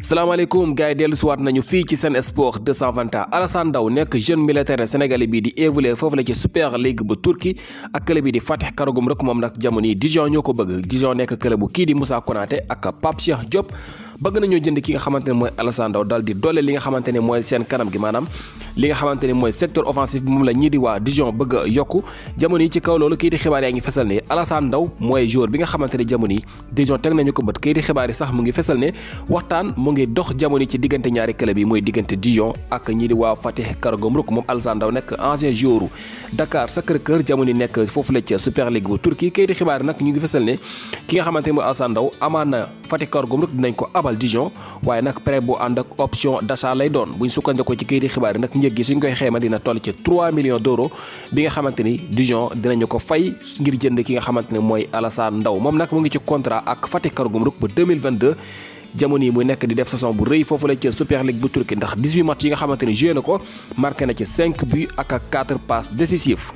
salaamaaleykum gars yi dellu siwaat nañu fii ci Sen Sport 221 Alassane Ndao nekk jeune militaire sénégalais bi di évoluer foofu la ci Super League bu Turquie ak club bi di Fatih Karagümrük moom nag jamono yi Dijon ñoo ko bëgg. Dijon nekk club bu kii di Moussa Konaté ak Pape Cheikh Diop bëgg nañoo jënd ki nga xamante ne mooy Alassane Ndao dal di doole li nga xamante ne mooy seen kanam gi, maanaam li nga xamante ne mooy secteur offensif bi moom la ñii di waa Dijon bëgg a yokku. Jamono yi ci kaw loolu kii di xibaar yaa ngi fesal ne Alassane Ndao mooy joueur bi nga xamante ne jamono yi Dijon teg nañu ko bët. Kii di xibaar yi sax mu ngi fesal ne waxtaan mu ngi dox jamono ci diggante ñaari club yi mooy diggante Dijon ak ñii di waa Fatih Karagümrük. moom Alassane Ndao nekk ancien joueur Dakar Sacré-Cœur jamono yi nekk foofu la ca Super League bu Turquie. kii di xibaar yi nag ñu ngi fesal ne ki nga xamante ne mooy Alassane Ndao amaan na Fatih Karagümrük dinañ ko abal Dijon, waaye nag prêt bu ànd ak option d'achat lay doon. buñ sukkandikoo ci kii di xibaar yi nag njëg gi suñ koy xeema dina toll ci 3 millions d'euros bi nga xamante ni Dijon dinañu ko fay ngir jënd ki nga xamante ne mooy Alassane Ndao. moom nag mu ngi ci contrat ak Fatih Karagümrük ba 2022 jamono yi muy nekk di def saison bu rëy foofu la ci Super League bu Turquie, ndax 18 match yi nga xamante ni joué na ko marqué na ci 5 buts ak 4 passes décisives.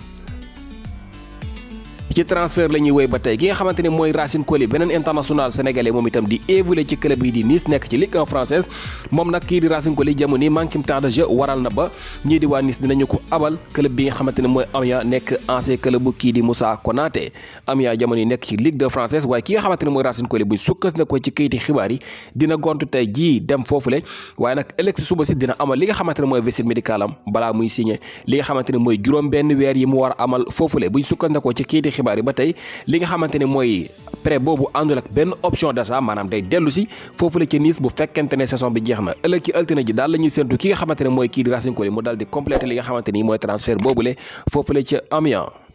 ci transfert la ñuy wéy ba tey ki nga xamante ne mooy Racine Coly, beneen international sénégalais moom itam di évoluer ci club yi di Nice nekk ci Ligue 1 française. moom nag kii di Racine Coly jamono yi manqué temps de jeu waral na ba ñii di waa Nice dinañu ko abal club bi nga xamante ne mooy Amiens nekk ancien club bu kii di Moussa Konaté. Amiens jamono yi nekk ci Ligue 2 française, waaye ki nga xamante ne mooy Racine Coly buñ sukkas na ko ci kayiti xibaar yi dina gontu tey jii dem foofule, waaye nag ëllëg si suba si dina amal li nga xamante ne mooy visite médicale am balaa muy signé li nga xamante ne mooy juróom benn weer yi mu war a amal foofule. buñ sukkas na ko ci kayiti xibaar yi ba tey li nga xamante ne mooy prêt boobu àndul ak benn option d'achat, maanaam day dellu si foofu la ci Nice bu fekkente ne saison bi jeex na. ëllëg ci altine ji daal la ñuy séntu ki nga xamante ne mooy kii di Racine Coly mu daal di compléter li nga xamante ni mooy transfert boobule foofu la ca Amiens.